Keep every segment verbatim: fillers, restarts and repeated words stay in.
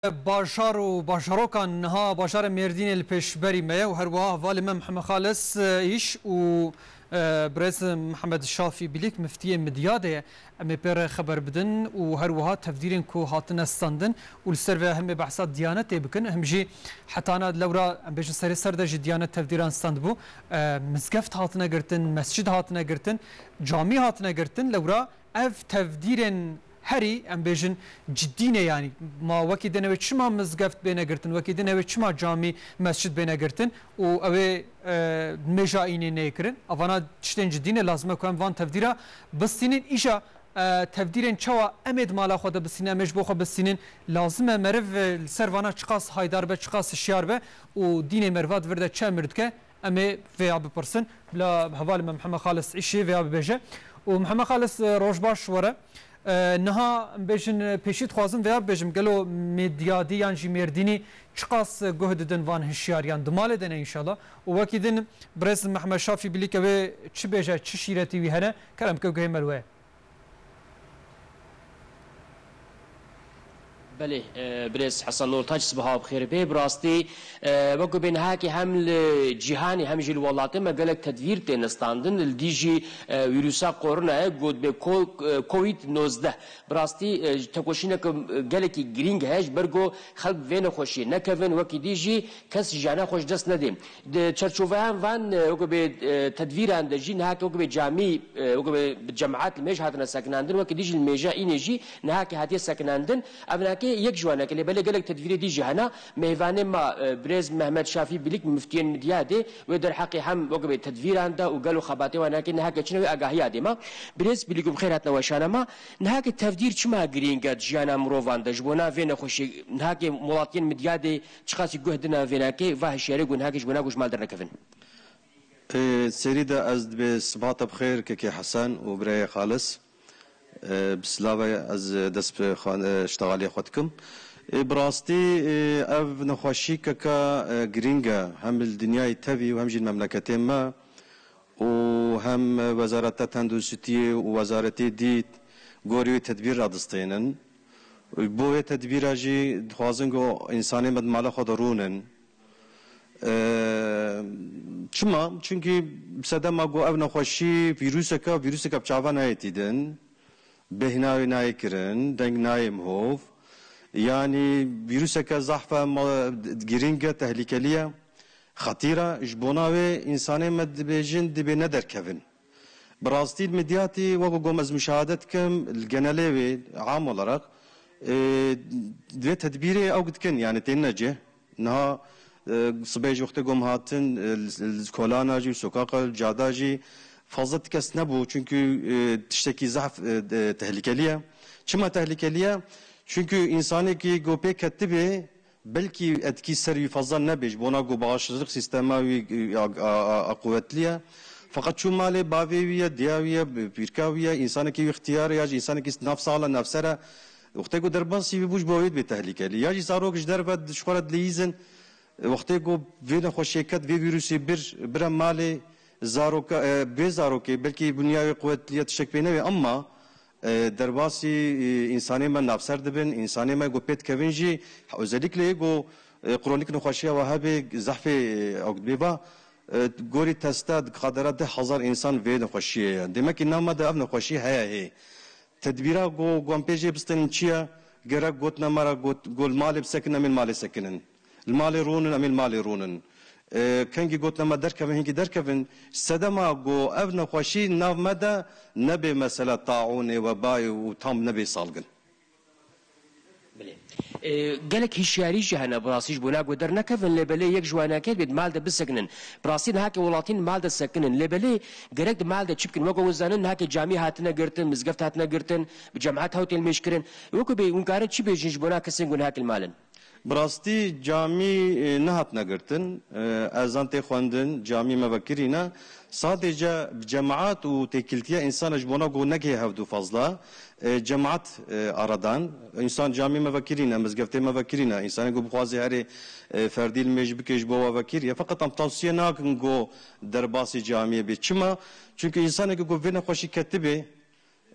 Bajar û bajarokan niha bajarê Mêrdînê li pêşberî me ye û her wiha hevalê me Mihemed Xalis, e, Îş û, e, birêz Mihemed Şafî Bilîk, miftiyê Midyadê ye. Em ê pê re xeber bidin û her wiha tevdîrên ku hatine standin û li ser vê hemê behsa Diyanetê bikin. Hem jî hetana lewra, em bêjin serê ser de jî Diyanet tevdîran standbû. E, mizgeft hatine girtin, mescid hatine girtin, camî hatine girtin. Lewra ev tevdîrên herî, em bêjin, cidî ne, yanî ma wekî din ew ê çima mizgeft bêne girtin, wekî din ew ê çima camî, mescid bêne girtin û ew ê, e, mêja înê neyê kirin? Evana tiştên cidî ne, lazim e ku em van tevdîra bistînin. Îja, e, tevdîrên çawa em ê di mala xwe de bistînin, em ê ji bo xwe bistînin? Lazim e meriv, e, li ser vana çiqas haydar be, çiqas hişyar be û dînê meriva di vir de çi emir dike? Em ê vêya bipirsin. Bila hevalê me Mihemed Xalis Îşê vêya bibêje. Û Mihemed Xalis, e, roj baş were. E, niha em bêjin, e, pêşî dixwazim vêya bibêjim. Gelo Midyadî yan jî Mêrdînî çiqas, e, guh didin van hişyariyan? Di malê de ne înşallah. Û wekî din birêz Mihemed Şafî Bilîke wê çi bêje, çi şîretî wî hene? Kerem ke guhê me li we ye. Belê, e, birêz Hesen Nurtaç, sibaha bi xêr bê. Bi rastî, e, wek ku bê nihakê hem li cîhanê hem jî li welatê me gelek tedbîr têne standin li dijî, e, vîrusa koronayê, got bê ko-, e, covid nozdeh. Bi rastî, e, tekoşînek, e, gelekî girîng heye ji ber ku xelk vê nexweşiyê nekevin, wekî dî jî kes jiyana xwe ji dest nedê. Di çerçoveya van, e, wekî bê, e, tedbîran de jî niha ke wekî bê camî, e, wekî bê bi cemaat li mêj hatine sekinandin, wekî dî jî li mêja înê jî niha ke hatiye sekinandin. Ev nake yek ji wan e, lê belê gelek tedbîrê dî jî hene. Mêvanê me, e, birêz Mehmet Şafî Bilîk, miftiyên Midyadê, wê derheqê hem wekî bê tedbîran de û gelo xebatê wan nake niha ke çine wê agahiya dê me. Birêz Bilîk, bi xêr hatine weşana me. Niha ke tevdîr çima girîng e di jiyana mirovan de? Ji bona vê nexweşiyê niha ke welatiyên Midyadê çiqasî guh dine vê nake, va hişyarê ku niha ke ji bona ku ji mal dernekevin? Ê, serî de ez dibê siba te bi xêr, kekê Hesen û birayê Xalis. Ê, bi silave ez dest bi xwe, ê, ştexaliyê xwe dikim. Ê, bi rastî, ê, ev nexweşî keke, ê, girîng e, hem li dinyayê tevî û hem jî li memleketê me û hem Wezareta Tenduristiyê û wezaretê dî gorî wê tedbîr radistênin. Bo wê tedbîra jî dixwazin ku însanê me di mala xwe de rûnin. Eee, çima? Çunkî sedema ku ev nexweşî vîruseke, vîruseke bi çavan nayê tîdin, bêhna wê nayê kirin, deng nayê mihov. Yanî vîruseke zehf e, ma-, girîng e, tehlîkelî ye, xetîr e. Ji bona wê însanê me dibêjin, dibê nederkevin. Bi rastî li Midyatî, wek ku gom ez muşahede dikim, li genelê wê, am olarak, e, vê tedbîrê ew dikin, yani têne cih. Niha, e, sibê jî wextê gom hatin, e, li, li kolana jî, sokaqa, li cada jî fazla ti kes nebû, çünkü, e, tiştekî zehf, e, de, tehlikelî ye. Çima tehlikelî ye? Çünkü însanekî ku pê ketibê, belkî etkî ser wî fazla nebe, ji bona ku bağışıklık sistema wî, e, a, a, a, a quwetlî ye. Feqet çû malê bavê wî ye, diya wî ye, pîrka wî ye, însanekî wî ixtiyar e, ya jî însanekî nav sal e, nav ser e. Wextê ku derbasî wî bû, ji bo wê dibê tehlikelî. Ya jî zarok ji derve ji xwe re dileyîzin. Wextê ku vê nexweşiyê ket, vê vîrusê bir, bire malê, zaroka, e, bê zarokê, belkî bunya wê quwetlî ye, tiştek pê nebe, ama e, derbasî, e, însanê me navser dibin, însanê me ku pê dikevin jî, özellikle yê ku, e, kronik nexweşiya we hebe, zehfê, e, ew dibê va, e, gorî testa diqadere deh hezar însan vê nexweşiyê ye. Demek ki nav me de ev nexweşî heye hê. Tedbîra ku, ku em pê jê bistînin çi ye? Gerek gotina me re got, ku li malê bisekinin, em ê li malê sekinin. Li malê rûnin, em ê li malê rûnin. E, kengî gotina me derkevin, hinkî derkevin. Sedema ku ev nexweşî nav me de nebe mesela taûnê, webayê û tam nebe salgin. Belê. E, gelek hişyarî jî hene bi rastî ji bona ku dernekevin, lê belê yek ji wan nake bê di mal de bisekinin. Bi rastî niha ke welatîn mal de sekinin. Lê belê gerek di mal de çi bikin? Wek hûn zanin niha ke camî hatine girtin, mizgeft hatine girtin, bi cemaat hawtên mêj kirin. Wek hûn bê, hûn karin çi bêjin ji bona kesên ku niha ke li mal in? Bi rastî camî, e, nehatine girtin. E, ezan tê xwendin, camî me vekirîne. Sadece bi cemaat û têkiltiya însan ji bona ku negihê hevdû fazla, e, cemaat, e, aradan. Însan camî me vekirîne, mizgeftê me vekirîne. Însanê ku bixwaze herê, e, ferdî li mêj bike ji bo we vekiriye. Feqet em tavsiye nakin ku derbasî camiyê bê. Çima? Çünkü însanekî ku vê nexweşî ketibê,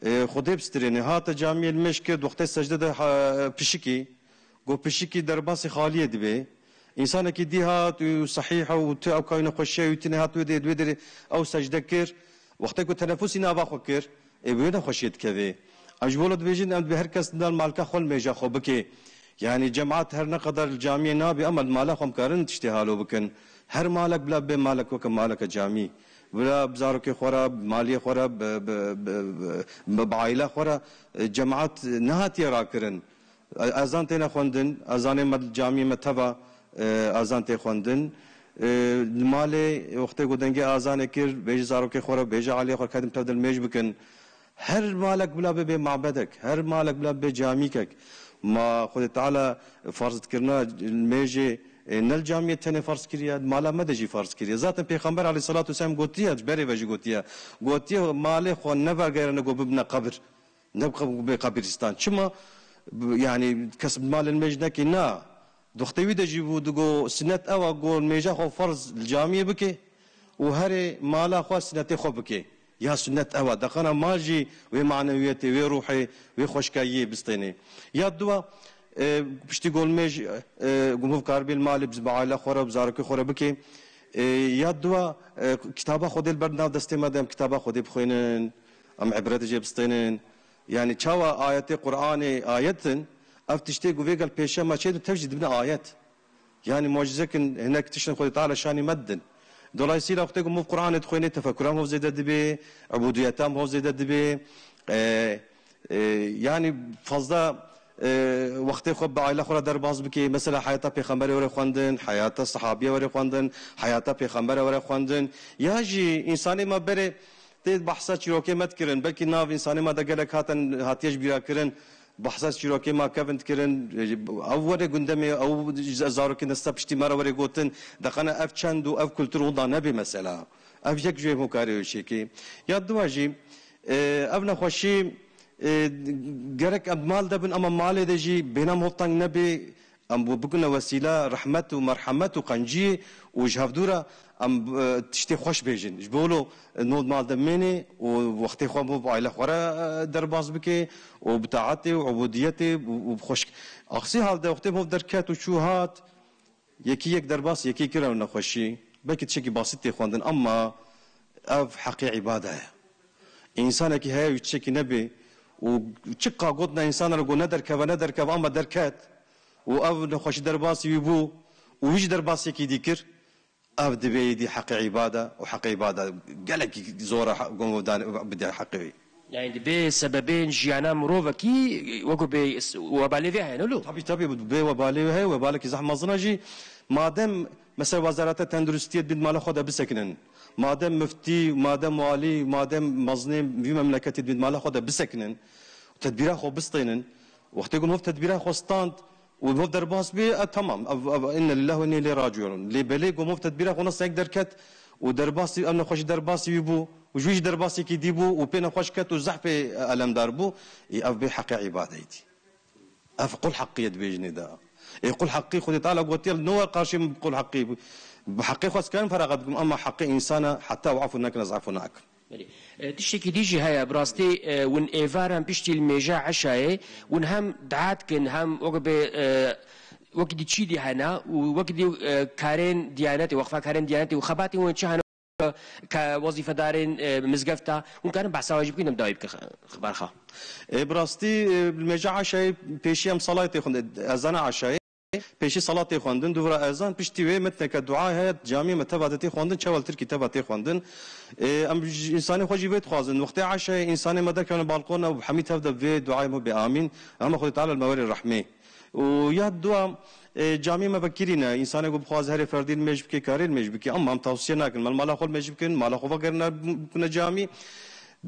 e, Xwedê bistirêne, hate camiyê li mêj kir, wextê secde de ha-, pişikî. Go pişikî derbasî xaliyê dibe. Însanekî dî hat û sehîh û tu ew kayî nexweşiya wî tune hat wê dê, wê derê ew secde kir. Wextê ku tenefusî nava xwe kir, ê bi wê nexweşiyê dikeve. Em ji bo dibêjin, em dibê her kes dina malka xwe li mêja xwe bike. Yanî cemaat her ne qedar li camiyê nabe, ama li mala xwe em karin tiştê halo bikin. Her malek bila bê malek weke maleke camî. Bila bi zarokê xwe re, bi maliyê xwe re, bi, bi, bi, bi, bi, bi aîla xwe re, e, cemaat nehatiye rakirin. Ezan têne xwendin, ezanê me li camiyê me teva, e, ezan tê xwendin. E, li malê wextê ku dengê ezanê kir, bêje zarokê xwe re, bêje aliyê xwe re, kedin tev dilmêj bikin. Her malek bila bibe mabedek, her malek bila bibe camîkek. Ma Xwedê Teala ferz dikirina mêjê, e, ne li camiyê tenê ferz kiriye, mala me de jî ferz kiriye. Zaten Pêxember aleyhisselatu vesselam gotiye, ji berê ve jî gotiye. Gotiye, malê xwe nevegerine ku bibine qebir. Ne bi qe-, bê qebirîstan. Çima? B-, yanî kes bi malên mêj nekê, na. Doxtê wî de jî bû, digo, sinet ew a, go mêja xwe ferz li camiyê bike û herê mala xwe sinetê xwe bike. Ya sinet ew a, deqana mal jî wê manewiyetê, wê ruhê, wê xweşkayiyê bistêne. Ya dua, e, piştî go mêj, e, go miv karibê li malê bi aile xwe re, bi zarokê xwe re bike. E, ya dua, e, kitaba Xwedê li ber nav destê me de, em kitaba Xwedê bixwînin, em îbretê jê bistênin. Yanî çawa ayetê Qur'anê ayet in, ev tiştê ku vê gel pêşe me çêdin tev jî dibine ayet. Yanî mucîzekin hinek tiştin Xwedê Teala şanî me didin. Dolayısıyla wextê ku mov Qur'anê dixwênê tefekkura mov zêde dibe, ubudiyeta mov zêde dibe. E, e, yanî fazla, e, wextê xwe bi aile xwe re derbas bike. Mesela heyata pêxemberê were xwendin, heyata sahabiye were xwendin, heyata pêxembere were xwendin. Ya jî însanê me berê tê behsa çîrokê me dikirin. Belkî nav însanê me de gelek hatin, hatiye ji bîra kirin. Behsa çîrokê me kevin dikirin. Ew were gundemê, ew zarokên desta piştî me re were gotin. Deqana ev çend û ev kultur wenda nebe mesela. Ev yek ji wê hokarê wê çêkê. Ya dua jî, e, ev nexweşî, e, gerek em mal de bin, ama malê de jî bêhna mov teng nebe. Em bo bikine wesîla rehmet û merhemet û qenciyê û ji hevdû re em, e, tiştê xweş bêjin. Ji bo lo, e, nod mal de mênê û wextê xwe bo bi aile xwe re, e, derbas bike û bi taetê û ubudiyetê û, û bi xweşk-, aksî hal de wextê bo derket û çû hat, yekî yek derbas yekî kir ew nexweşî. Belkî tiştekî basit tê xwendin, ama ev heqê îbada ye. Însanekî heye wî tiştekî nebe û çiqa gotina însan re got ne derkeve, ne derkeve, ama derket û ev nexweşî derbasî wî bû û wî jî derbasekî dî kir, ev divê êdî heqê îbada û heqê îbada gelekî zor e he-, gon danê bide heqê wî. Yani dibê sebebên jiyana mirovekî wekû bê s-, webalê vê heye, ne lo? Tabî, tabî, bê webalê wê heye, webalekî zehf mezin e jî. Madem, mesela, Wezareta Tenduristiyê dibît mala xwe de bisekinin. Madem miftî, madem walî, madem mezinê vî memleketê dibît mala xwe de bisekinin. Tedbîra xwe bistênin. Wextê ku mov tedbîra xwe stand û mov derbas bê, e, temam. Ev, ev, inne lillahi ve inne ileyhi raciun. Lê belê ku mov tedbîra xwe nas yek derket û derbasî, ev nexweşî derbasî wî bû û ji wî jî derbasekî dî bû û pê nexweş ket û zehfê elemdar bû, ê, ev bê heqê îbadeyî dî. Ev qul heqiyê dibêjinê de. Ê qul heqî Xwedê Teala gotiye, li no we qarşî min qul heqî. Bi heqê xwe ez karim feraxet bikim, ama heqê însana heta ew efû nekin, ez efû nakim. Belê. E, tiştekî dî jî heye, bi rastî, e, win êvaran piştî li mêja eşayê, win hem dua dikin, hem wek bê, e, wekî dî çî dî hene û wekî dî, e, karên diyanetê, wexfa karên diyanetê û xebatên win çi hene? Ke wezîfedarên, e, mizgefta, hûn karin behsa wê jî bikin, em dawî bikin, xe-, xebar xwe. E, bi rastî, e, li mêja eşayê pêşî em salayê tê xwendin, ezana eşayê. Pêşî salat tê xwendin, dûvira ezan, piştî wê metneke dua heye, camiyê me teva de tê xwendin, çawa li tirkî teva tê xwendin. E, em ji însanê xwe jî vê dixwazin. Wextê eşayê însanê me derkevin balkona û bi hemî tev de vê duayê me bê amîn. Hema Xwedê Teala li me were rehmê. Û ya dua, e, camiyê me vekirî ne. Însanê ku bixwaze herê ferdî li mêj bike, karê li mêj bike. Ama em tawsiye nakin. Mel mala xwe li mêj bikin, mala xwe vegerine bikine camî.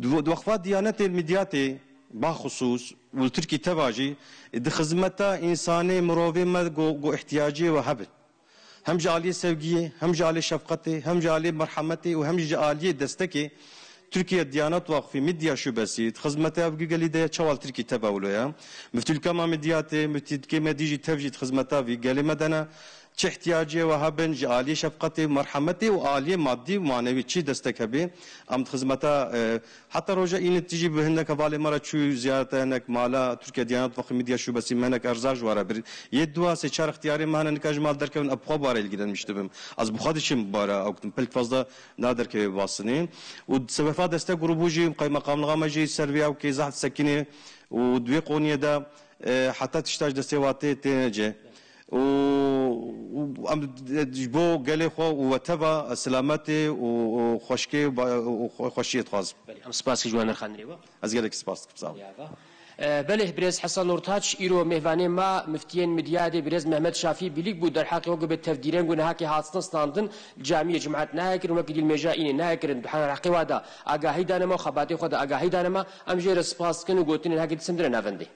Du-, wexfa Diyanetê li Midyatê, baxusûs, û li Tirkî teva jî, di xizmeta însanê mirovê me ku, ku ihtiyacê we hebin. Hem ji aliyê sevgiyê, hem ji aliyê şefqetê, hem ji aliyê merhemetê û hem jî ji aliyê destekê Tirkiye Diyanet Vakfî Midya Şubesî di xizmeta ev gelî de ye, çawa li Tirkî teva wilo ye. Miftîlkema Midyatê, miftîlkê me dî jî tev jî di xizmeta vî gelê me de ne. çi ihtiyacê we hebin, ji aliyê şefqetê, merhemetê û aliyê madî û manewî çi destek hebe, em di xizmeta, e, heta roja înê tijî bi hinek hevalê me re çû ziyareta hinek mala Türkiye Diyanet Vakfı Midya Şubesi me hinek erzaq ji we re bir. Yê dua sê çar ihtiyarê me hene nika ji mal derkevin, ez bi xwe bare ilgilenmiş dibim. Ez bi xwe diçim bare ew kitim. Pil fazla na derkevê bibasinê. Û sebefa destek grûbû jî, qeymeqamlixa me jî ser vê ew kê zehf sekinê û di wê qoniyê de, e, heta tişta ji destê watê têne cê. Û, û em ji bo gelê xwe û weteva selametê û, û xweşkê û ba-, û xwe-, xweşiyê dixwazim. Belê, em spas ji we nirxandinê we. Ez gelekî spas dikim, sağ ol. Ya va. E, belê, birêz Hesen Nurtaç, îro mêvanê ma, miftiyên Midyadê, birêz Mehmet Şafî Bîlîk bû, derheqê weke bi tevdîrên ku nehakê hatin standin, camiyê cumet nayê kirin, wekî dîl mêja înê nayê kirin, di heqê wa da agahî dane ma û xebatê xwe de agahî dane ma, em jê re spas dikin û gotinên hekî disin dire navendê.